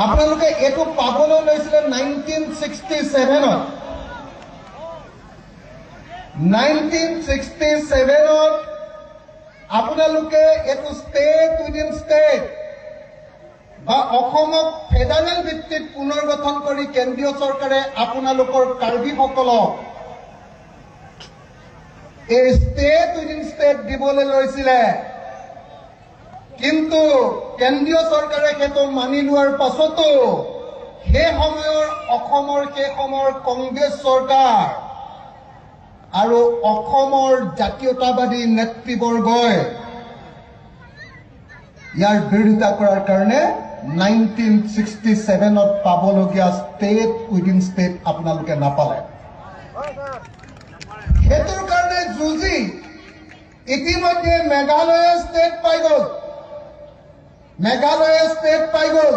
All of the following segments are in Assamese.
আপোনালোকে এইটো পাবলৈ লৈছিলে 1967ত। 1967ত আপোনালোকে এইটো ষ্টেট উইদিন ষ্টেট বা অসমক ফেডাৰেল ভিত্তিত পুনৰ গঠন কৰি কেন্দ্ৰীয় চৰকাৰে আপোনালোকৰ কাৰ্বিসকলক এই ষ্টেট উইদিন ষ্টেট দিবলৈ লৈছিলে। কিন্তু কেন্দ্ৰীয় চৰকাৰে সেইটো মানি লোৱাৰ পাছতো সেই সময়ৰ অসমৰ সেই সময়ৰ কংগ্ৰেছ চৰকাৰ আৰু অসমৰ জাতীয়তাবাদী নেতৃবৰ্গই ইয়াৰ বিৰোধিতা কৰাৰ কাৰণে 1967ত পাবলগীয়া ষ্টেট উইদিন ষ্টেট আপোনালোকে নাপালে। সেইটোৰ কাৰণে যুঁজি ইতিমধ্যে মেঘালয়ে ষ্টেট পাই গ'ল, মেঘালয়ে ষ্টেট পাই গ'ল।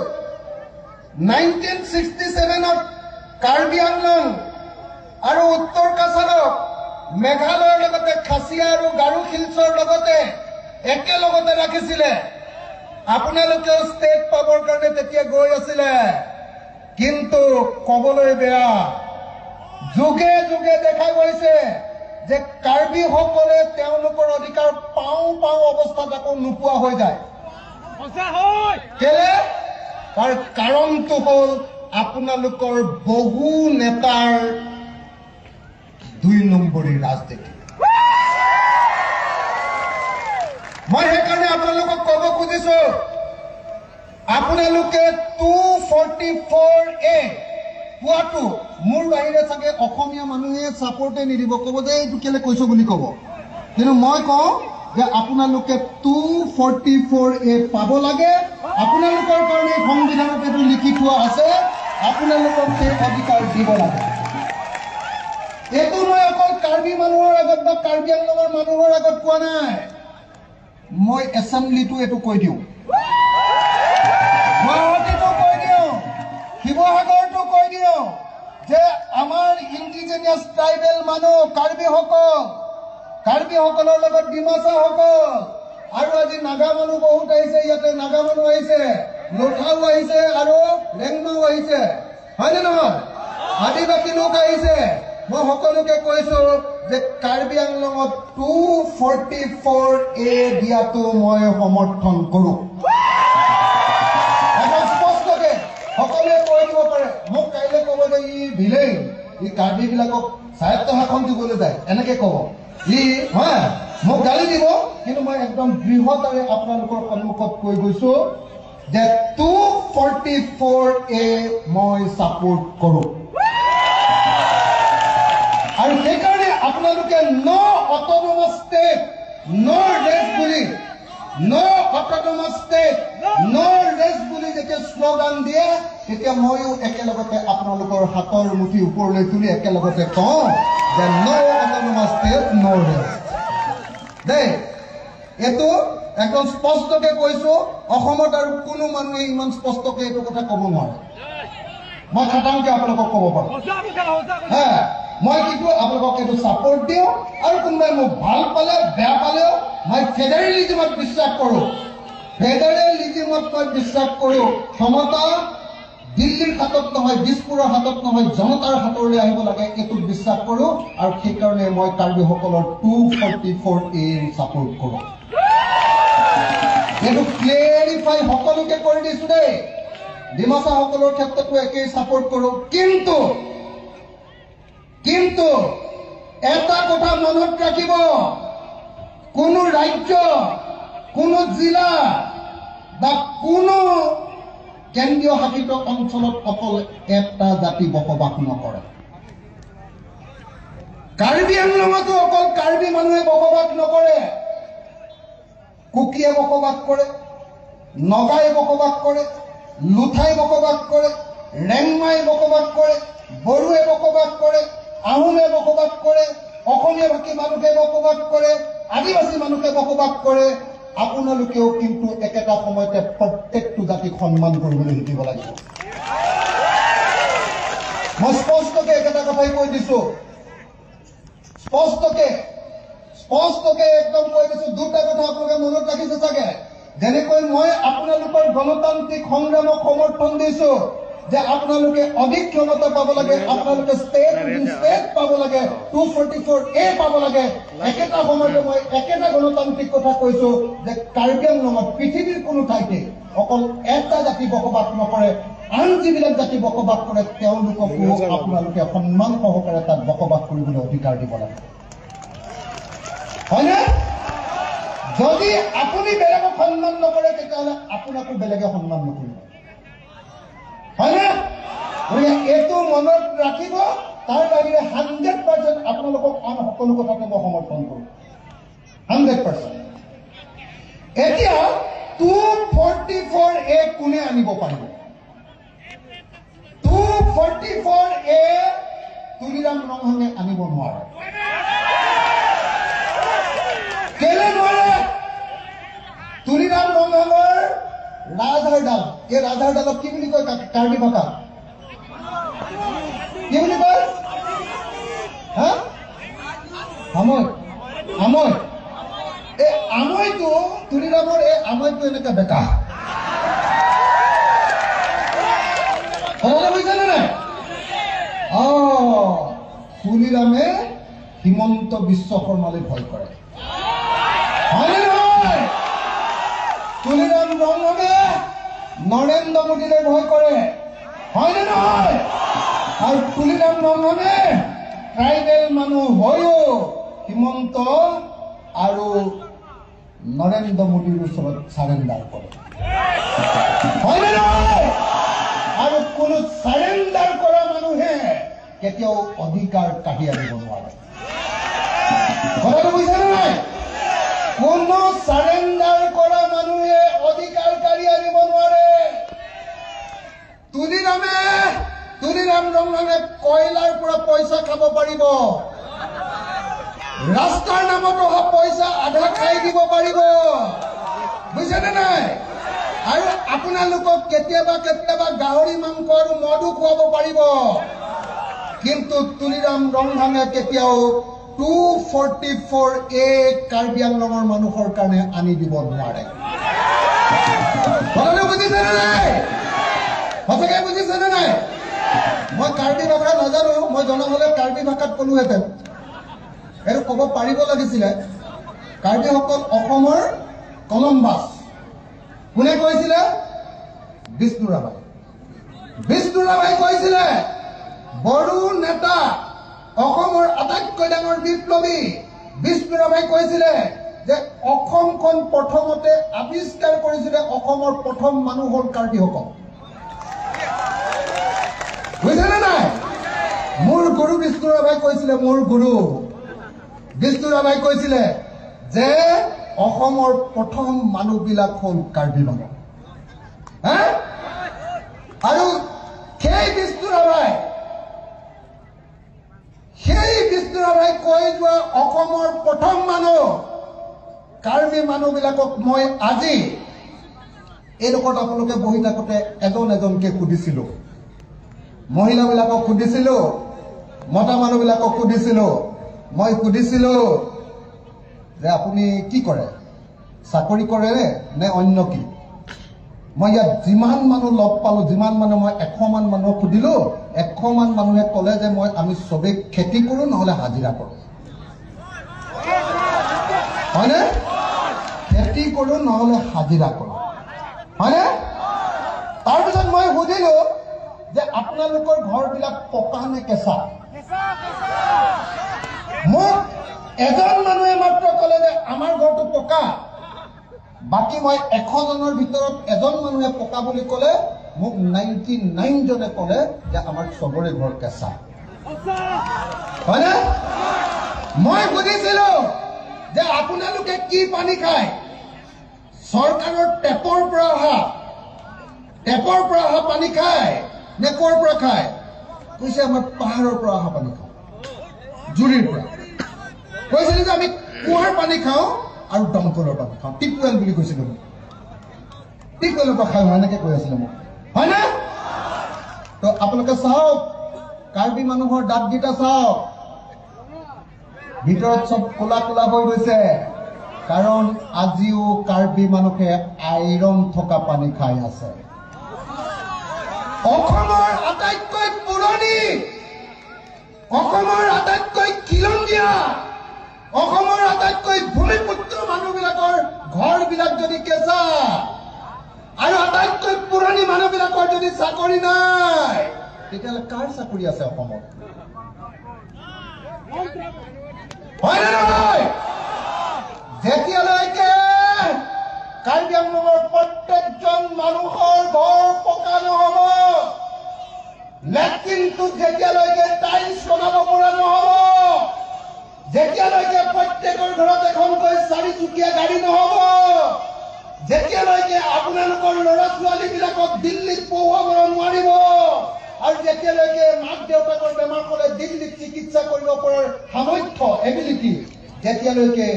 1967ত কাৰ্বি আংলং আৰু উত্তৰ কাছাৰক মেঘালয়ৰ লগতে খাচীয়া আৰু গাৰো হিলছৰ লগতে একেলগতে ৰাখিছিলে। আপোনালোকেও ষ্টেট পাবৰ কাৰণে তেতিয়া গৈ আছিলে। কিন্তু কবলৈ বেয়া, যুগে যুগে দেখা গৈছে যে কাৰ্বিসকলে তেওঁলোকৰ অধিকাৰ পাওঁ পাওঁ অৱস্থাত আকৌ নোপোৱা হৈ যায়। কেলে? তাৰ কাৰণটো হ'ল আপোনালোকৰ বহু নেতাৰ দুই নম্বৰী ৰাজনীতি। মই সেইকাৰণে আপোনালোকক ক'ব খুজিছো, আপোনালোকে 244A পোৱাটো মোৰ বাহিৰে চাগে অসমীয়া মানুহে ছাপৰ্টে নিদিব, ক'ব যে এইটো কেলে কৈছো বুলি ক'ব। কিন্তু মই কওঁ যে আপোনালোকে 244A পাব লাগে। আপোনালোকৰ কাৰণে সংবিধানত এইটো লিখি থোৱা আছে, আপোনালোকক সেই অধিকাৰ দিব লাগে। এইটো মই অকল কাৰ্বি মানুহৰ আগত বা কাৰ্বি আংলঙৰ মানুহৰ আগত কোৱা নাই, মই এছেম্বলিটো এইটো কৈ দিওঁ, গুৱাহাটীতো কৈ দিওঁ, শিৱসাগৰতো কৈ দিওঁ যে আমাৰ ইণ্ডিজেনিয়াছ ট্ৰাইবেল মানুহ কাৰ্বিসকল, কাৰ্বিসকলৰ লগত ডিমাচাসকল আৰু আজি নাগা মানুহ বহুত আহিছে, ইয়াতে নাগা মানুহ আহিছে, লোথাও আহিছে আৰু ৰেংমাও আহিছে, হয়নে নহয়? আদিবাসী লোক আহিছে। মই সকলোকে কৈছো যে কাৰ্বি আংলঙত 244A দিয়াটো মই সমৰ্থন কৰো। একদম স্পষ্টকে সকলোৱে কৈ দিব পাৰে। মোক কাইলৈ ক'ব যে ই ভিলেইন, ই কাৰ্বি বিলাকক স্বায়ত্ত শাসন দিবলৈ যায়, এনেকে ক'ব ই, হয় মোক গালি দিব। কিন্তু মই একদম দৃঢ়তাৰে আপোনালোকৰ সন্মুখত কৈ গৈছো যে 244A মই ছাপোৰ্ট কৰো। আৰু সেইকাৰণে আপোনালোকে no autonomous state no rest বুলি, no autonomous state no rest বুলি যেতিয়া শ্লোগান দিয়ে, তেতিয়া ময়ো একেলগতে আপোনালোকৰ হাতৰ মুঠি ওপৰলৈ তুলি একেলগতে কওঁ যে no autonomous state no rest. দেই, এইটো একদম স্পষ্টকে কৈছো। অসমত আৰু কোনো মানুহে ইমান স্পষ্টকে এইটো কথা ক'ব নোৱাৰে। মই খাটাংকে আপোনালোকক ক'ব পাৰো। হা, মই কিন্তু আপোনালোকক এইটো ছাপোৰ্ট দিওঁ। আৰু কোনোবাই মোক ভাল পালে বেয়া পালেও মই ফেডাৰেলিজিমত বিশ্বাস কৰোঁ। ফেডাৰেলিজিমত মই বিশ্বাস কৰোঁ। ক্ষমতা দিল্লীৰ হাতত নহয়, দিছপুৰৰ হাতত নহয়, জনতাৰ হাতলৈ আহিব লাগে, এইটোত বিশ্বাস কৰোঁ। আৰু সেইকাৰণে মই কাৰ্বিসকলৰ 244A support কৰোঁ। এইটো ক্লেৰিফাই সকলোকে কৰি দিছো দেই। ডিমাচাসকলৰ ক্ষেত্ৰতো একেই ছাপোৰ্ট কৰোঁ। কিন্তু কিন্তু এটা কথা মনত ৰাখিব, কোনো ৰাজ্য, কোনো জিলা বা কোনো কেন্দ্ৰীয় শাসিত অঞ্চলত অকল এটা জাতি বসবাস নকৰে। কাৰ্বি আংলঙতো অকল কাৰ্বি মানুহে বসবাস নকৰে, কুকিয়ে বসবাস কৰে, নগাই বসবাস কৰে, লুথাই বসবাস কৰে, ৰেংমাই বসবাস কৰে, বড়োৱে বসবাস কৰে, আহোমে বসবাস কৰে, অসমীয়া ভাষী মানুহে বসবাস কৰে, আদিবাসী মানুহে বসবাস কৰে। আপোনালোকেও কিন্তু একেটা সময়তে প্ৰত্যেকটো জাতিক সন্মান কৰিবলৈ শিকিব লাগিব। মই স্পষ্টকে একেটা কথাই কৈ দিছো, স্পষ্টকে স্পষ্টকে একদম কৈ দিছো। দুটা কথা আপোনালোকে মনত ৰাখিছে চাগে। যেনেকৈ মই আপোনালোকৰ গণতান্ত্ৰিক সংগ্ৰামক সমৰ্থন দিছো যে আপোনালোকে অধিক ক্ষমতা পাব লাগে, আপোনালোকে ষ্টেট উইদিন ষ্টেট পাব লাগে, 244A পাব লাগে, একেটা সময়তে মই একেটা গণতান্ত্ৰিক কথা কৈছো যে কাৰ্বি আংলঙত পৃথিৱীৰ কোনো ঠাইতে অকল এটা জাতি বসবাস নকৰে, আন যিবিলাক জাতি বসবাস কৰে তেওঁলোককো আপোনালোকে সন্মান সহকাৰে তাত বসবাস কৰিবলৈ অধিকাৰ দিব লাগে, হয়নে? যদি আপুনি বেলেগক সন্মান নকৰে তেতিয়াহ'লে আপোনাকো বেলেগে সন্মান নকৰিব, হয়নে? গতিকে এইটো মনত ৰাখিব। তাৰ বাহিৰে 100% আপোনালোকক আন সকলো কথাতে মই সমৰ্থন কৰোঁ, 100%। এতিয়া 244A কোনে আনিব পাৰিব? 244A Tuliram ৰংহাঙে আনিব নোৱাৰে। কেলে নোৱাৰে? তুলিৰাম ৰংহাঙৰ ৰাজহাড়ডাল, এই ৰাজহাড়ডালক কি বুলি কয় কাৰ্বি ভাষাত? কি বুলি কয়? হা, আমৈ। আমৈ, এই আমৈটো তুলিৰামৰ এই আমৈটো এনেকে বেকা, কথাটো বুজিছেনে নাই? অ, তুলিৰামে হিমন্ত বিশ্ব শৰ্মালৈ ভয় কৰে, হয়নে নহয়? তুলিৰাম ৰংহাঙে নৰেন্দ্ৰ মোদীলৈ ভয় কৰে, হয়নে নহয়? আৰু তুলিৰাম ৰংহাঙে ট্ৰাইবেল মানুহ হৈও হিমন্ত আৰু নৰেন্দ্ৰ মোদীৰ ওচৰত চাৰেণ্ডাৰ কৰে, হয়নে নহয়? আৰু কোনো চাৰেণ্ডাৰ কৰা মানুহে কেতিয়াও অধিকাৰ কাঢ়ি আনিব নোৱাৰে, কথাটো বুজিছেনে নাই? কোনো চাৰেণ্ডাৰ কৰা মানুহে অধিকাৰ কাঢ়ি আনিব নোৱাৰে। তুলিৰাম ৰংহাঙে কয়লাৰ পৰা পইচা খাব পাৰিব, ৰাস্তাৰ নামত অহা পইচা আধা খাই দিব পাৰিব, বুজিছেনে নাই? আৰু আপোনালোকক কেতিয়াবা কেতিয়াবা গাহৰি মাংস আৰু মদো খুৱাব পাৰিব, কিন্তু তুলিৰাম ৰংহাঙে কেতিয়াও 244A Karbi আংলঙৰ মানুহৰ কাৰণে আনি দিব নোৱাৰে। কথাটো বুজিছেনে নাই? সঁচাকে বুজিছেনে নাই? মই কাৰ্বি ভাষা নাজানো, মই জনা হলে কাৰ্বি ভাষাত ক'লোহেঁতেন, এইটো ক'ব পাৰিব লাগিছিলে। কাৰ্বিসকল অসমৰ কলম্বাছ। কোনে কৈছিলে? বিষ্ণু ৰাভাই। বিষ্ণু ৰাভাই কৈছিলে, বড়ো নেতা, অসমৰ আটাইতকৈ ডাঙৰ বিপ্লৱী বিষ্ণু ৰাভাই কৈছিলে যে অসমখন প্ৰথমতে আৱিষ্কাৰ কৰিছিলে, অসমৰ প্ৰথম মানুহ হ'ল কাৰ্বিসকল, বুজিছেনে নাই? মোৰ গুৰু বিষ্ণু ৰাভাই কৈছিলে, মোৰ গুৰু বিষ্ণু ৰাভাই কৈছিলে যে অসমৰ প্ৰথম মানুহবিলাক হ'ল কাৰ্বি মানুহ, হা? আৰু সেই বিষ্ণু ৰাভাই কৈ যোৱা অসমৰ প্ৰথম মানুহ কাৰ্বি মানুহবিলাকক মই আজি এইডোখৰত আপোনালোকে বহি থাকোঁতে এজন এজনকে সুধিছিলো, মহিলাবিলাকক সুধিছিলো, মতা মানুহবিলাকক সুধিছিলো, মই সুধিছিলো যে আপুনি কি কৰে, চাকৰি কৰে নে অন্য কি? মই ইয়াত যিমান মানুহ লগ পালো, যিমান মানুহ, মই 100মান মানুহক সুধিলো, 100মান মানুহে ক'লে যে আমি চবেই খেতি কৰোঁ নহ'লে হাজিৰা কৰোঁ, হয়নে? খেতি কৰোঁ নহ'লে হাজিৰা কৰোঁ, হয়নে? তাৰপিছত মই সুধিলো যে আপোনালোকৰ ঘৰবিলাক পকা নে কেঁচা? মোক এজন মানুহে মাত্ৰ ক'লে যে আমাৰ ঘৰটো পকা। বাকী মই 100জনৰ ভিতৰত এজন মানুহে পকা বুলি ক'লে, মোক 99জনে ক'লে যে আমাৰ চবৰে ঘৰ কেঁচা, হয়নে? মই সুধিছিলো যে আপোনালোকে কি পানী খায়? চৰকাৰৰ টেপৰ পৰা অহা পানী খায় নে ক'ৰ পৰা খায়? কৈছে আমাৰ পাহাৰৰ পৰা অহা পানী খাওঁ, জুৰিৰ পৰা। কৈছিলে যে আমি কুঁৱাৰ পানী খাওঁ আৰু দমকলৰ পানী খাওঁ, টিপৱেল বুলি কৈছিলো মোক, টিপৱেলৰ পৰা খাওঁ, এনেকে কৈ আছিলে মোক, হয়নে? তো আপোনালোকে চাওক, কাৰ্বি মানুহৰ দাঁতকেইটা চাওক, ভিতৰত চব ক'লা ক'লা হৈ গৈছে। কাৰণ আজিও কাৰ্বি মানুহে আইৰণ থকা পানী খাই আছে। অসমৰ আটাইতকৈ পুৰণি, অসমৰ আটাইতকৈ খিলঞ্জীয়া, অসমৰ আটাইতকৈ ভূমিপুত্ৰ মানুহবিলাকৰ ঘৰবিলাক যদি কেঁচা আৰু আটাইতকৈ পুৰণি মানুহবিলাকৰ যদি চাকৰি নাই, তেতিয়াহ'লে কাৰ চাকৰি আছে অসমত? হয় নে নহয়? যেতিয়ালৈকে কাৰ্বি আংলঙৰ প্ৰত্যেকজন মানুহৰ ঘৰ পকা নহ'ব, লেট্ৰিনটোত যেতিয়ালৈকে টাইলছ লগাব পৰা নহ'ব, যেতিয়ালৈকে প্ৰত্যেকৰ ঘৰত এখনকৈ চাৰিচকীয়া গাড়ী নহ'ব, যেতিয়ালৈকে আপোনালোকৰ ল'ৰা ছোৱালীবিলাকক দিল্লীত পঢ়ুৱাব নোৱাৰিব, আৰু যেতিয়ালৈকে মাক দেউতাকৰ বেমাৰ হ'লে দিল্লীত চিকিৎসা কৰিব পৰাৰ সামৰ্থ্য, এবিলিটি যেতিয়ালৈকে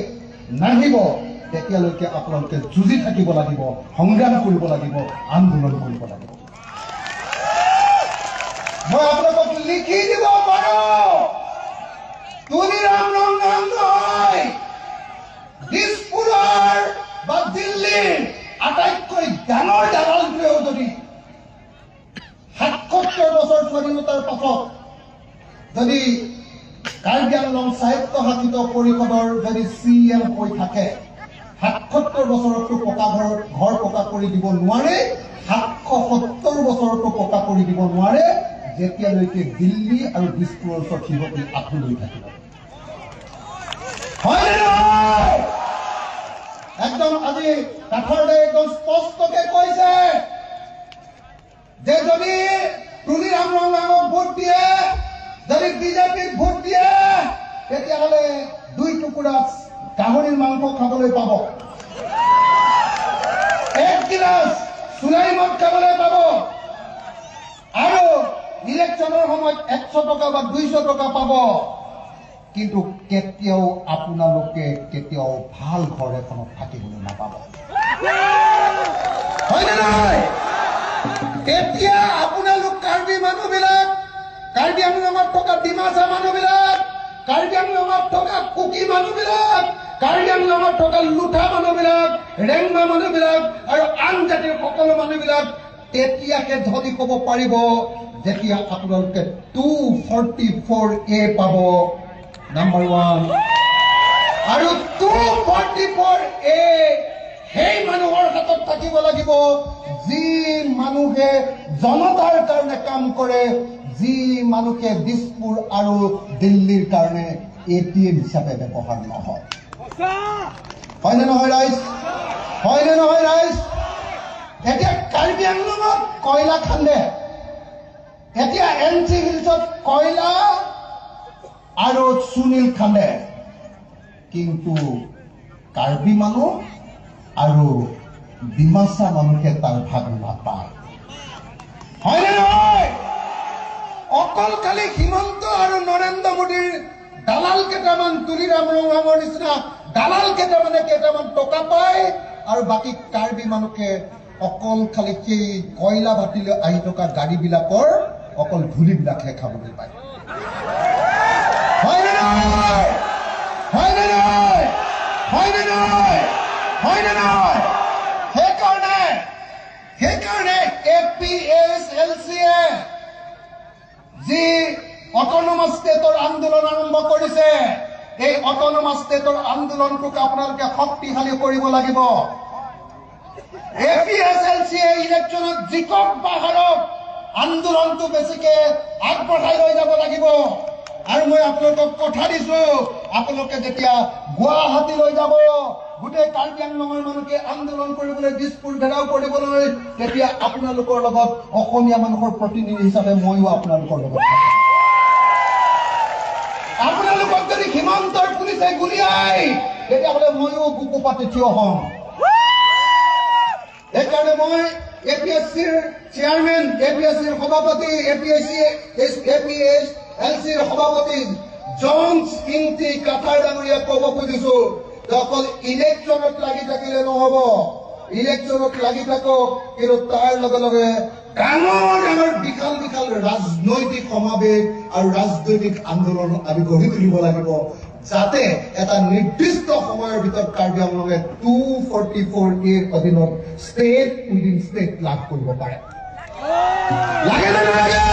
নাহিব, তেতিয়ালৈকে আপোনালোকে যুঁজি থাকিব লাগিব, সংগ্ৰাম কৰিব লাগিব, আন্দোলন কৰিব লাগিব। মই আপোনালোকক লিখি দিব পাৰো, তুলিৰাম ৰংহাং নহয়, দিছপুৰৰ বা দিল্লীৰ আটাইতকৈ ডাঙৰ দালালটোৱেও যদি ৭৭ বছৰ স্বাধীনতাৰ পাছত যদি কাৰ্বি আংলং স্বায়ত্তশাসিত পৰিষদৰ যদি চি এম হৈ থাকে, ৭৭ বছৰতো পকা ঘৰ পকা কৰি দিব নোৱাৰে, ৭৭০ বছৰতো পকা কৰি দিব নোৱাৰে, যেতিয়ালৈকে দিল্লী আৰু দিছপুৰৰ ওচৰত সিহঁতি আঁঠু লৈ থাকিব। হয় নে নহয়? একদম আজি কাঠৰদাই একদম স্পষ্টকে কৈছে যে যদি তুলিৰাম ৰংহাঙক ভোট দিয়ে, যদি বিজেপিক ভোট দিয়ে, তেতিয়াহ'লে 2 টুকুৰা গাহৰিৰ মাংস খাবলৈ পাব, 1 গিলাচ চুলাই মদ খাবলৈ পাব, আৰু ইলেকশ্যনৰ সময়ত 100 টকা বা 200 টকা পাব, কিন্তু কেতিয়াও আপোনালোকে কেতিয়াও ভাল ঘৰ এখনত থাকিবলৈ নাপাব। হয় নে নহয়? তেতিয়া আপোনালোক কাৰ্বি মানুহবিলাক, কাৰ্বি আংলঙত থকা ডিমাচা মানুহবিলাক, কাৰ্বি আংলঙত থকা কুকি মানুহবিলাক, কাৰ্বি আংলঙত থকা লুঠা মানুহবিলাক, ৰেংমা মানুহবিলাক আৰু আন জাতিৰ সকলো মানুহবিলাক তেতিয়াহে ধনী ক'ব পাৰিব যেতিয়া আপোনালোকে 244A পাব, নাম্বাৰ 1, আৰু 244A সেই মানুহৰ হাতত থাকিব লাগিব যি মানুহে জনতাৰ কাৰণে কাম কৰে, যি মানুহে দিছপুৰ আৰু দিল্লীৰ কাৰণে ATM হিচাপে ব্যৱহাৰ নহয়। হয়নে নহয় ৰাইজ? হয়নে নহয় ৰাইজ? এতিয়া কাৰ্বি আংলঙত কয়লা খান্দে, এতিয়া এন চি হিলছত কয়লা আৰু সুনীল খান্দে, কিন্তু কাৰ্বি মানুহ আৰু ডিমাচা মানুহে তাৰ ভাগ নাপায়। হয়নে নহয়? অকল খালি হিমন্ত আৰু নৰেন্দ্ৰ মোদীৰ দালাল কেইটামান, তুলিৰাম ৰংহাঙৰ নিচিনা দালাল কেইটামানে কেইটামান টকা পায়, আৰু বাকী কাৰ্বি মানুহে অকল খালি সেই কয়লা ভাটিলৈ আহি থকা গাড়ীবিলাকৰ অকল ধূলিবিলাকহে খাবলৈ পায়। হয়নে নহয়? হয়নে নহয়? হয়নে নহয়? হয়নে নহয়? সেইকাৰণে এ পি এছ এল চিয়ে যি অট'নমাছ ষ্টেটৰ আন্দোলন আৰম্ভ কৰিছে, এই অট'নমাছ ষ্টেটৰ আন্দোলনটোক আপোনালোকে শক্তিশালী কৰিব লাগিব। এ পি এছ এল চিয়ে ইলেকশ্যনত জিকক বা হাৰক আন্দোলনটো বেছিকে আগবঢ়াই লৈ যাব লাগিব। আৰু মই আপোনালোকক কথা দিছো, আপোনালোকে যেতিয়া গুৱাহাটীলৈ যাব, গোটেই কাৰ্বি আংলঙৰ মানুহকে আন্দোলন কৰিবলৈ, দিছপুৰ ঘেৰাও কৰিবলৈ, তেতিয়া আপোনালোকৰ লগত অসমীয়া মানুহৰ প্ৰতিনিধি হিচাপে ময়ো আপোনালোকৰ লগত থাকিম। আপোনালোকক যদি হিমন্তৰ পুলিচে গুলিয়াই, তেতিয়াহ'লে ময়ো বুকু পাতি থিয় হ'ম। সেইকাৰণে মই এ পি এছ চিৰ চেয়াৰমেন, এ পি এছ চিৰ সভাপতি, A P S L চিৰ সভাপতি জনছ ইংতি কাথাৰ ডাঙৰীয়াক ক'ব খুজিছো যে অকল ইলেকশ্যনত লাগি থাকিলে নহ'ব, ইলেকশ্যনত লাগি থাকক, কিন্তু তাৰ লগে লগে ডাঙৰ ডাঙৰ বিশাল বিশাল ৰাজনৈতিক সমাৱেশ আৰু ৰাজনৈতিক আন্দোলন আমি গঢ়ি তুলিব লাগিব, যাতে এটা নিৰ্দিষ্ট সময়ৰ ভিতৰত কাৰ্বি আংলঙে 244 এৰ অধীনত ষ্টেট উইদিন ষ্টেট লাভ কৰিব পাৰে। লাগে নে নালাগে?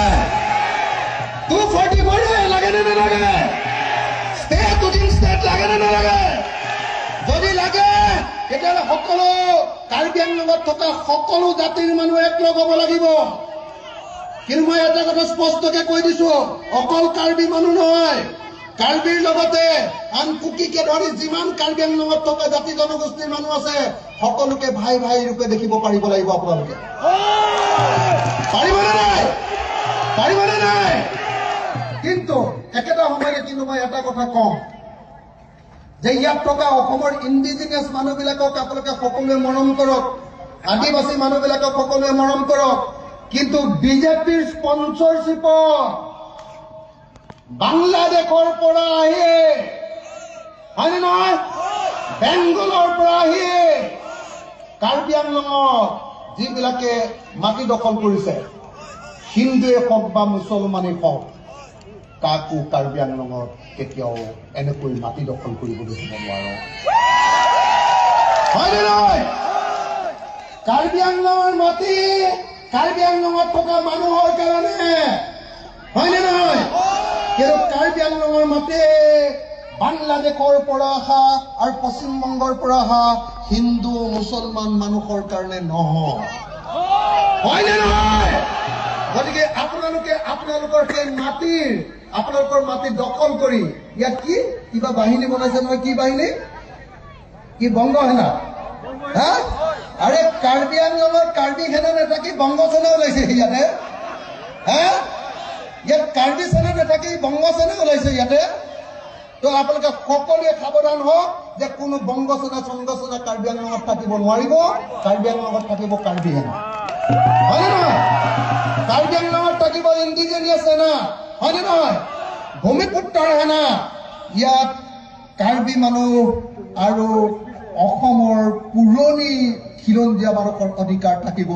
244 এ লাগে নে নালাগে? ষ্টেট উইদিন ষ্টেট লাগে নে নালাগে? যদি লাগে তেতিয়াহ'লে সকলো কাৰ্বি আংলঙত থকা সকলো জাতিৰ মানুহ একলগ হ'ব লাগিব। কিন্তু মই এটা কথা স্পষ্টকে কৈ দিছো, অকল কাৰ্বি মানুহ নহয়, কাৰ্বিৰ লগতে আন কুকিকে ধৰি যিমান কাৰ্বি আংলঙত থকা জাতি জনগোষ্ঠীৰ মানুহ আছে সকলোকে ভাই ভাই ৰূপে দেখিব পাৰিব লাগিব। আপোনালোকে পাৰিবনে নাই? পাৰিবনে নাই? কিন্তু একেটা সময়তে কিন্তু মই এটা কথা কওঁ যে ইয়াত থকা অসমৰ ইণ্ডিজিনিয়াছ মানুহবিলাকক আপোনালোকে সকলোৱে মৰম কৰক, আদিবাসী মানুহবিলাকক সকলোৱে মৰম কৰক, কিন্তু বিজেপিৰ স্পনচৰশ্বিপত বাংলাদেশৰ পৰা আহিয়ে, হয়নে নহয়, বেংগলৰ পৰা আহিয়ে কাৰ্বি আংলঙত যিবিলাকে মাটি দখল কৰিছে, হিন্দুৱে হওক বা মুছলমানেই হওক, কাকো কাৰ্বি আংলঙত কেতিয়াও এনেকৈ মাটি দখল কৰিবলৈ দিব নোৱাৰো। হয়নে নহয়? কাৰ্বি আংলঙৰ মাটি কাৰ্বি আংলঙত থকা মানুহৰ কাৰণে, হয়নে নহয়? কিন্তু কাৰ্বি আংলঙৰ মাটি বাংলাদেশৰ পৰা অহা আৰু পশ্চিমবংগৰ পৰা অহা হিন্দু মুছলমান মানুহৰ কাৰণে নহয়, হয়নে নহয়? গতিকে আপোনালোকে আপোনালোকৰ সেই মাটিৰ, আপোনালোকৰ মাটি দখল কৰি ইয়াত কি কিবা বাহিনী বনাইছে নহয়, কি বাহিনী? কি বংগ সেনা? হা? আৰে কাৰ্বি আংলঙত কাৰ্বি সেনা নাথাকি বংগ সেনা ওলাইছে ইয়াতে। হা? ইয়াত কাৰ্বি সেনা নাথাকি বংগ সেনা ওলাইছে ইয়াতে। তো আপোনালোকে সকলোৱে সাৱধান হওক যে কোনো বংগ সেনা চংগ সেনা কাৰ্বি আংলঙত থাকিব নোৱাৰিব। কাৰ্বি আংলঙত থাকিব কাৰ্বি সেনা, হয়নে নহয়? কাৰ্বি আংলঙত থাকিব ইণ্ডিজিনিয়াছ সেনা, হয়নে নহয়? ভূমিপুত্ৰৰ সেনা। ইয়াত কাৰ্বি মানুহ আৰু অসমৰ পুৰণি খিলঞ্জীয়া মানুহৰ অধিকাৰ থাকিব,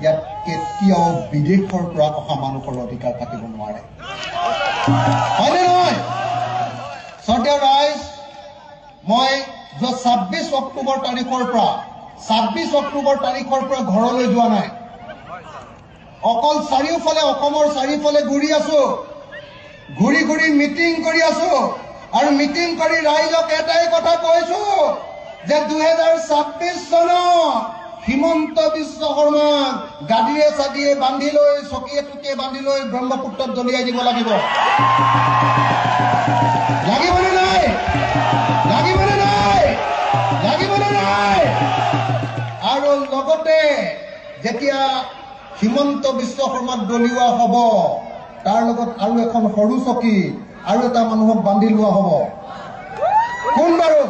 ইয়াত কেতিয়াও বিদেশৰ পৰা অহা মানুহৰ অধিকাৰ থাকিব নোৱাৰে, হয়নে নহয়? শ্ৰদ্ধেয় ৰাইজ, মই যোৱা 26 অক্টোবৰ তাৰিখৰ পৰা, 26 অক্টোবৰ তাৰিখৰ পৰা ঘৰলৈ যোৱা নাই, অকল চাৰিওফালে অসমৰ চাৰিওফালে ঘূৰি আছো, ঘূৰি ঘূৰি মিটিং কৰি আছো, আৰু মিটিং কৰি ৰাইজক এটাই কথা কৈছো যে 2026 চনত হিমন্ত বিশ্ব শৰ্মাক গাদীয়ে চাদিয়ে বান্ধি লৈ, চকীয়ে টুকিয়ে বান্ধি লৈ ব্ৰহ্মপুত্ৰত দলিয়াই দিব লাগিব। লাগিবনে নাই? লাগিবনে নাই? লাগিবনে নাই? আৰু লগতে যেতিয়া হিমন্ত বিশ্ব শৰ্মাক দলিওৱা হ'ব, তাৰ লগত আৰু এখন সৰু চকী আৰু এটা মানুহক বান্ধি লোৱা হ'ব। কোন বাৰু?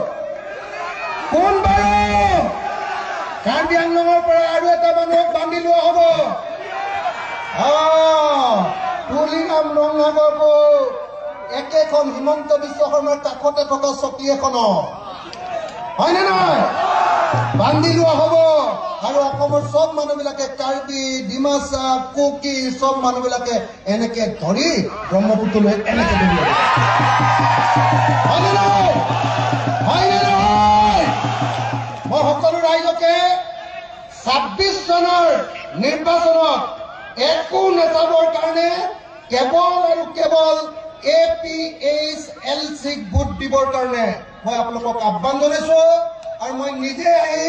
কোন বাৰু? কাৰ্বি আংলঙৰ পৰা আৰু এটা মানুহক বান্ধি লোৱা হ'ব। তুলিৰাম ৰংহাঙকো একেখন হিমন্ত বিশ্ব শৰ্মাৰ কাষতে থকা চকী এখনত, হয়নে নহয়, বান্ধি লোৱা হ'ব। আৰু অসমৰ চব মানুহবিলাকে কাৰ্বি, ডিমাচা, কুকি চব মানুহবিলাকে এনেকে ধৰি ব্ৰহ্মপুত্ৰলৈ এনেকে দলিয়াই, হয়নে নহয়? হয়নে নহয়? মই সকলো ৰাইজকে 26 চনৰ নিৰ্বাচনত একো নেচাবৰ কাৰণে কেৱল আৰু কেৱল APHLCক ভোট দিবৰ কাৰণে মই আপোনালোকক আহ্বান জনাইছো। আৰু মই নিজে আহি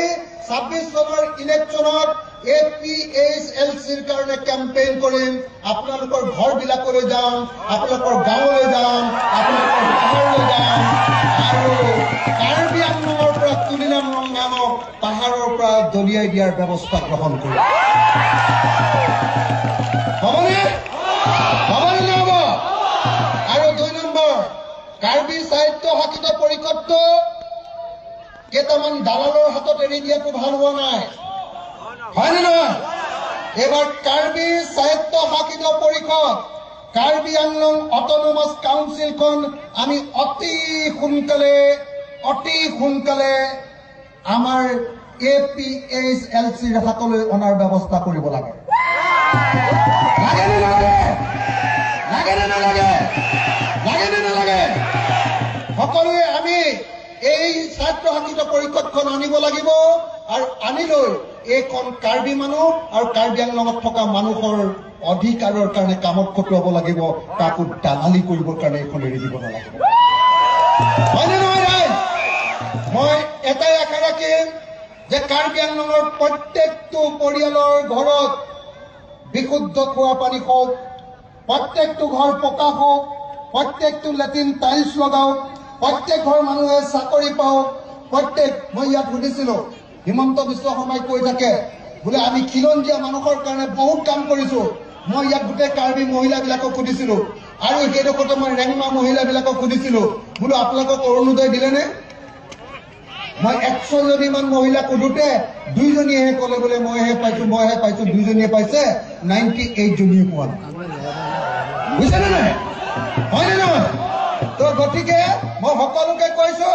26 চনৰ ইলেকশ্যনত APHLCৰ কাৰণে কেম্পেইন কৰিম। আপোনালোকৰ ঘৰবিলাকলৈ যাম, আপোনালোকৰ গাঁৱলৈ যাম, আপোনালোকৰ পাহাৰলৈ যাম, আৰু কাৰ্বি আংলঙৰ পৰা তুলিৰাম ৰংহাঙক পাহাৰৰ পৰা দলিয়াই দিয়াৰ ব্যৱস্থা গ্ৰহণ কৰিম। হ'বনে? হ'বনে নহ'ব? আৰু 2 নম্বৰ, কাৰ্বি সাহিত্য শাসিত পৰিষদটো কেইটামান দালালৰ হাতত এৰি দিয়াটো ভাল হোৱা নাই, হয়নে নহয়? এইবাৰ কাৰ্বি স্বায়ত্ত শাসিত পৰিষদ, কাৰ্বি আংলং অট'নমাছ কাউন্সিলখন আমি অতি সোনকালে আমাৰ APHLCৰ হাতলৈ অনাৰ ব্যৱস্থা কৰিব লাগে। লাগে নে নালাগে? লাগে নে নালাগে? লাগে নে নালাগে? সকলোৱে স্বায়ত্তশাসিত পৰিষদখন আনিব লাগিব আৰু আনি লৈ এইখন কাৰ্বি মানুহ আৰু কাৰ্বি আংলঙত থকা মানুহৰ অধিকাৰৰ কাৰণে কামত খটুৱাব লাগিব। কাকো দালালি কৰিবৰ কাৰণে এইখন এৰি দিব নালাগিব। হয়নে নহয় ৰাইজ? মই এটাই আশা ৰাখিম যে কাৰ্বি আংলঙৰ প্ৰত্যেকটো পৰিয়ালৰ ঘৰত বিশুদ্ধ খোৱা পানী হওক, প্ৰত্যেকটো ঘৰ পকা হওক, প্ৰত্যেকটো লেট্ৰিন টাইলছ লগাওক, প্ৰত্যেক ঘৰ মানুহে চাকৰি পাওক। প্ৰত্যেক, মই ইয়াত সুধিছিলো, হিমন্ত বিশ্ব শৰ্মাই কৈ থাকে বোলে আমি খিলঞ্জীয়া মানুহৰ কাৰণে বহুত কাম কৰিছো। মই ইয়াত গোটেই কাৰ্বি মহিলাবিলাকক সুধিছিলো আৰু সেইডোখৰতে মই ৰেংমা মহিলাবিলাকক সুধিছিলো, বোলো আপোনালোকক অৰুণোদয় দিলেনে? মই 100জনীমান মহিলাক সোধোতে 2জনীয়েহে ক'লে বোলে মইহে পাইছো, মইহে পাইছো। 2জনীয়ে পাইছে, 98জনীয়ে পোৱা নাই। বুজিছেনে নাই? হয়নে নহয়? তো গতিকে মই সকলোকে কৈছো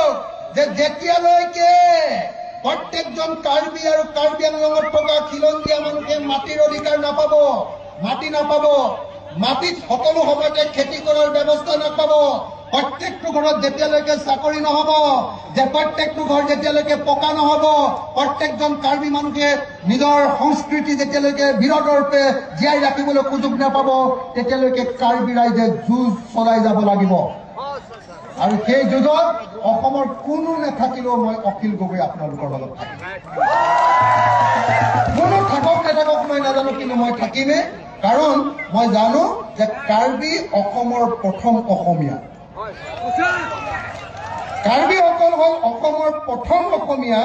যে যেতিয়ালৈকে প্ৰত্যেকজন কাৰ্বি আৰু কাৰ্বি আংলঙত থকা খিলঞ্জীয়া মানুহে মাটিৰ অধিকাৰ নাপাব, মাটি নাপাব, মাটিত সকলো সময়তে খেতি কৰাৰ ব্যৱস্থা নাপাব, প্ৰত্যেকটো ঘৰত যেতিয়ালৈকে চাকৰি নহব, যে প্ৰত্যেকটো ঘৰ যেতিয়ালৈকে পকা নহব, প্ৰত্যেকজন কাৰ্বি মানুহে নিজৰ সংস্কৃতি যেতিয়ালৈকে বীৰদৰ্পে জীয়াই ৰাখিবলৈ সুযোগ নাপাব, তেতিয়ালৈকে কাৰ্বি ৰাইজে যুঁজ চলাই যাব লাগিব। আৰু সেই যুঁজত অসমৰ কোনো নাথাকিলেও মই অখিল গগৈ আপোনালোকৰ লগত থাকিম। কোনো থাকক নাথাকক মই নাজানো, কিন্তু মই থাকিমেই। কাৰণ মই জানো যে কাৰ্বি অসমৰ প্ৰথম অসমীয়া। কাৰ্বিসকল হ'ল অসমৰ প্ৰথম অসমীয়া।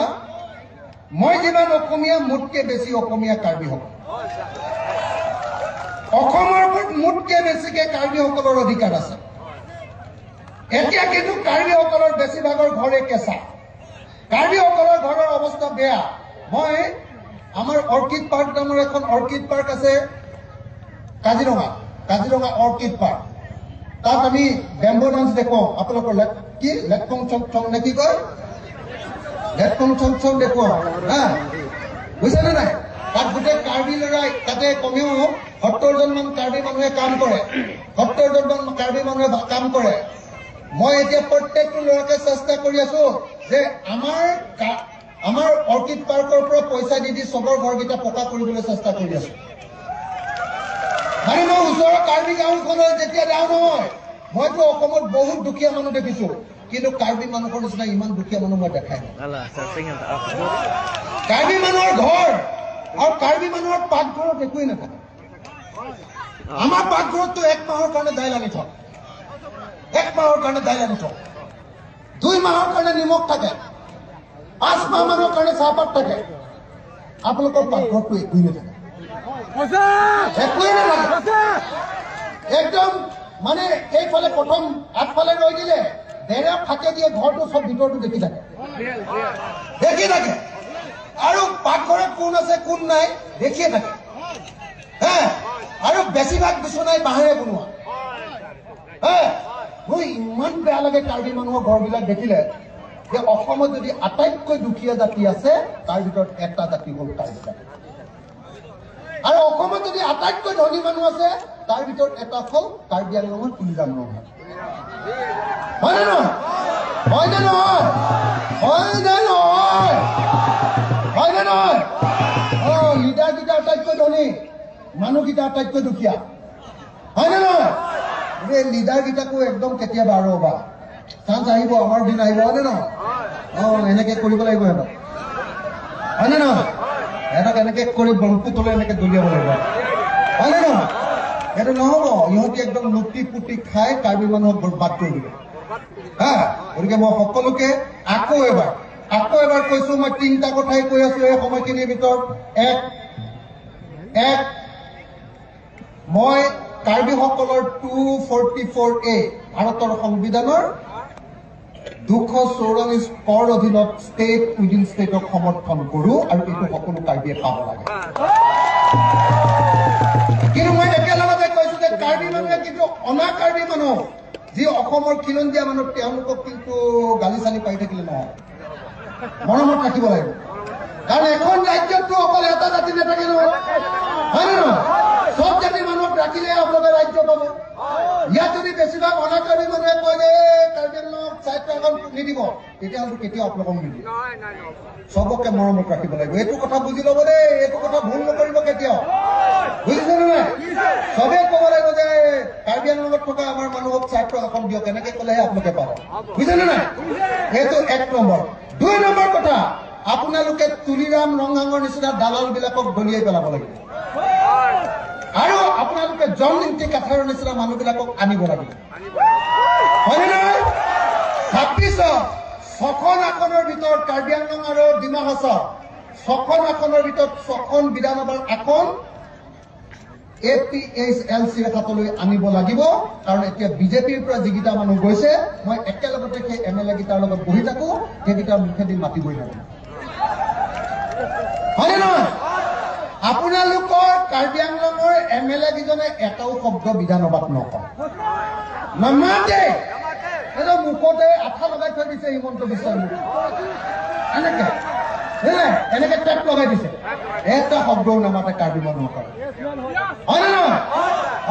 মই যিমান অসমীয়া, মোতকে বেছি অসমীয়া কাৰ্বিসকল। অসমৰ ওপৰত মোতকে বেছিকে কাৰ্বিসকলৰ অধিকাৰ আছে। এতিয়া কিন্তু কাৰ্বিসকলৰ বেছিভাগৰ ঘৰে কেঁচা, কাৰ্বিসকলৰ ঘৰৰ অৱস্থা বেয়া। মই আমাৰ অৰ্কিড পাৰ্ক নামৰ এখন অৰ্কিড পাৰ্ক আছে কাজিৰঙা, কাজিৰঙা অৰ্কিড পাৰ্ক, তাত আমি বেম্বো ডান্স দেখুৱাওঁ। আপোনালোকৰ কি লেটকং চং চং নে কি কয়, লেটকং চং চং দেখুৱাওঁ, হা, বুজিছেনে নাই? তাত গোটেই কাৰ্বি ল'ৰাই, তাতে কমেও 70জনমান কাৰ্বি মানুহে কাম কৰে, 70জনমান কাৰ্বি মানুহে কাম কৰে। মই এতিয়া প্ৰত্যেকটো ল'ৰাকে চেষ্টা কৰি আছো যে আমাৰ অৰ্কিড পাৰ্কৰ পৰা পইচা দি দি চবৰ ঘৰকেইটা পকা কৰিবলৈ চেষ্টা কৰি আছো। মানে মই ওচৰৰ কাৰ্বি গাঁওখনত যেতিয়া যাওঁ নহয়, মইতো অসমত বহুত দুখীয়া মানুহ দেখিছো, কিন্তু কাৰ্বি মানুহৰ নিচিনা ইমান দুখীয়া মানুহ মই দেখাই নাই। কাৰ্বি মানুহৰ ঘৰ আৰু কাৰ্বি মানুহৰ পাকঘৰত একোৱেই নাথাকে। আমাৰ পাকঘৰততো 1 মাহৰ কাৰণে দাইল আনি থওঁ, 1 মাহৰ কাৰণে দাইল আনি থওঁ, 2 মাহৰ কাৰণে নিমখ থাকে, 5 মাহ মানৰ কাৰণে চাহপাত থাকে। আপোনালোকৰ পাকঘৰততো একোৱেই নাথাকে, একোৱেই নাথাকে একদম। মানে এইফালে প্ৰথম আগফালে ৰৈ দিলে বেৰা ফাঁকে দিয়ে ঘৰটো চব ভিতৰটো দেখি থাকে, দেখি থাকে। আৰু পাকঘৰত কোন আছে কোন নাই দেখিয়ে থাকে। হে, আৰু বেছিভাগ বিচনাই বাঁহেৰে বনোৱা। হে, মোৰ ইমান বেয়া লাগে কাৰ্বি মানুহৰ ঘৰবিলাক দেখিলে যে অসমত যদি আটাইতকৈ দুখীয়া জাতি আছে, তাৰ ভিতৰত এটা জাতি হ'ল কাৰ্বি জাতি। আৰু অসমত যদি আটাইতকৈ ধনী মানুহ আছে, তাৰ ভিতৰত এটা হ'ল কাৰ্বি আংলঙৰ তুলিৰাম ৰংহাং। হয়নে নহয়? হয়নে নহয়? হয়নে নহয়? হয়নে নহয়? অ, লিডাৰকেইটা আটাইতকৈ ধনী, মানুহকেইটা আটাইতকৈ দুখীয়া। হয়নে নহয়? এই লিডাৰকেইটাকো একদম কেতিয়াবা আৰু বা চান্স আহিব, আমাৰ দিন আহিব, হয়নে নহয়? অ, এনেকে কৰিব লাগিব সিহঁতক, হয়নে নহয়? সিহঁতক এনেকে কৰি ব্ৰহ্মপুত্ৰলৈ এনেকে দলিয়াব লাগিব, হয়নে নহয়? সেইটো নহ'ব, ইহঁতি একদম লুটি পুটি খাই কাৰ্বি মানুহক বৰবাদ কৰি দিব। হা, গতিকে মই সকলোকে আকৌ এবাৰ কৈছো, মই 3টা কথাই কৈ আছো এই সময়খিনিৰ ভিতৰত। এক, মই কাৰ্বিসকলৰ 244A ভাৰতৰ সংবিধানৰ 244 কৰ অধীনত ষ্টেট উইদিন ষ্টেটক সমৰ্থন কৰো আৰু এইটো সকলো কাৰ্বিয়ে পাব লাগে। কিন্তু মই একেলগতে কৈছো যে কাৰ্বি মানুহে কিন্তু অনা কাৰ্বি মানুহ, যি অসমৰ খিলঞ্জীয়া মানুহ, তেওঁলোকক কিন্তু গালি চালি পাৰি থাকিলে নহয়, মৰমত ৰাখিব লাগিব। কাৰণ এখন ৰাজ্যততো অকল এটা জাতি নাথাকে নহয়, হয় নে নহয়? চব জাতিৰ মানুহক ৰাখিলে আপোনালোকে ৰাজ্য পাব। ইয়াত যদি বেছিভাগ অনা কাৰ্বি মানুহে কয় যে কাৰ্বি আংলঙক স্বায়ত্ত শাসন নিদিব, তেতিয়াহ'লে কেতিয়াও আপোনালোকক নিদিয়ে। চবকে মৰমত ৰাখিব লাগিব। এইটো কথা বুজি ল'ব দেই, এইটো কথা ভুল নকৰিব কেতিয়াও, বুজিছে নে নাই? চবে ক'ব লাগিব যে কাৰ্বি আংলঙত থকা আমাৰ মানুহক স্বায়ত্ত শাসন দিয়ক, এনেকে ক'লেহে আপোনালোকে পাব, বুজিছে নে নাই? সেইটো এক নম্বৰ। দুই নম্বৰ কথা, আপোনালোকে তুলিৰাম ৰংহাঙৰ নিচিনা দালাল বিলাকক দলিয়াই পেলাব লাগিব, আৰু আপোনালোকে জন ইংতি কাথাৰৰ নিচিনা মানুহবিলাকক আনিব লাগিব, হয়নে নহয়? 26ত 6খন আসনৰ ভিতৰত কাৰ্বি আংলং আৰু ডিমা হাছাও 6খন আসনৰ ভিতৰত 6খন বিধানসভাৰ আসন এ পি এইচ এল চিৰ হাতলৈ আনিব লাগিব। কাৰণ এতিয়া বিজেপিৰ পৰা যিকেইটা মানুহ গৈছে, মই একেলগতে সেই এম এল এ কেইটাৰ লগত বহি থাকো, সেইকেইটাৰ মুখেদি মাতিবই নালাগে, হয়নে নহয়? আপোনালোকৰ কাৰ্বি আংলঙৰ এম এল এ কেইজনে এটাও শব্দ বিধানসভাত নকয়, নামাতে, মুখতে আঠা লগাই থৈ দিছে হিমন্ত বিশ্বৰ মুখ, এনেকে এনেকে টেপ লগাই দিছে, এটা শব্দও নামাতে কাৰ্বি মানুহৰ, হয়নে নহয়?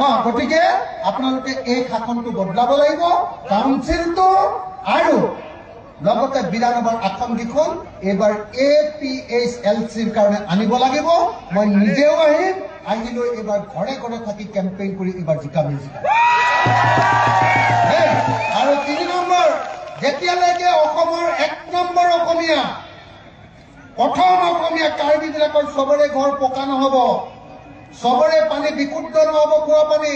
অ, গতিকে আপোনালোকে এই শাসনটো বদলাব লাগিব, কাউন্সিলটো আৰু লগতে বিধানসভাৰ আসনকেইখন এইবাৰ এ পি এইচ এল চিৰ কাৰণে আনিব লাগিব। মই নিজেও আহিম, আহি লৈ এইবাৰ ঘৰে ঘৰে থাকি কেম্পেইন কৰি এইবাৰ জিকামেই জিকাম। আৰু 3 নম্বৰ, যেতিয়ালৈকে অসমৰ 1 নম্বৰ অসমীয়া, প্ৰথম অসমীয়া কাৰ্বি বিলাকৰ চবৰে ঘৰ পকা নহব, চবৰে পানী বিশুদ্ধ নহব, খোৱা পানী,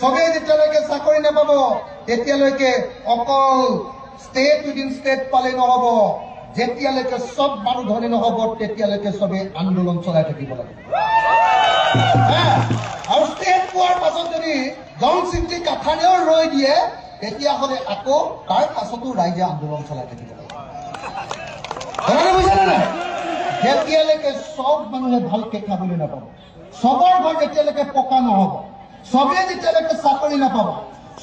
চবেই যেতিয়ালৈকে চাকৰি নাপাব, তেতিয়ালৈকে অকল ষ্টেট উইদিন ষ্টেট পালে নহব, যেতিয়ালৈকে চব মানুহ ধনী নহব তেতিয়ালৈকে চবে আন্দোলন চলাই থাকিব লাগিব। আৰু ষ্টেট পোৱাৰ পাছত যদি জন চিন্তি কাঠাৰেও ৰৈ দিয়ে, তেতিয়াহ'লে আকৌ তাৰ পাছতো ৰাইজে আন্দোলন চলাই থাকিব লাগিব। বুজিছে নাই? যেতিয়ালৈকে চব মানুহে ভালকে খাবলৈ নাপাব, চবৰ ঘৰ যেতিয়ালৈকে পকা নহব, চবে যেতিয়ালৈকে চাকৰি নাপাব,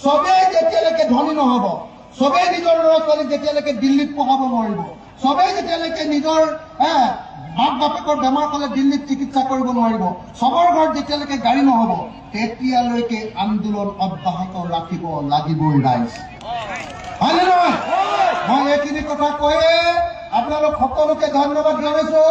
চবে যেতিয়ালৈকে ধনী নহব, চবেই নিজৰ ল'ৰা ছোৱালীক যেতিয়ালৈকে দিল্লীত পঢ়াব নোৱাৰিব, চবেই যেতিয়ালৈকে নিজৰ মাক বাপেকৰ বেমাৰ হ'লে দিল্লীত চিকিৎসা কৰিব নোৱাৰিব, চবৰ ঘৰত যেতিয়ালৈকে গাড়ী নহব, তেতিয়ালৈকে আন্দোলন অব্যাহত ৰাখিব লাগিবই ৰাইজ, হয়নে নহয়? মই এইখিনি কথা কৈয়ে আপোনালোক সকলোকে ধন্যবাদ জনাইছো।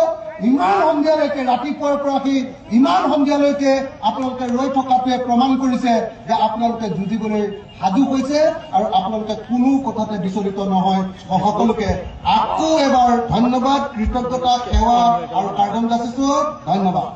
ইমান সন্ধিয়ালৈকে, ৰাতিপুৱাৰ পৰা আহি ইমান সন্ধিয়ালৈকে আপোনালোকে ৰৈ থকাটোৱে প্ৰমাণ কৰিছে যে আপোনালোকে যুঁজিবলৈ সাজু হৈছে আৰু আপোনালোকে কোনো কথাতে বিচলিত নহয়। মই সকলোকে আকৌ এবাৰ ধন্যবাদ, কৃতজ্ঞতা, সেৱা আৰু কাৰ্ডন যাচিছো। ধন্যবাদ।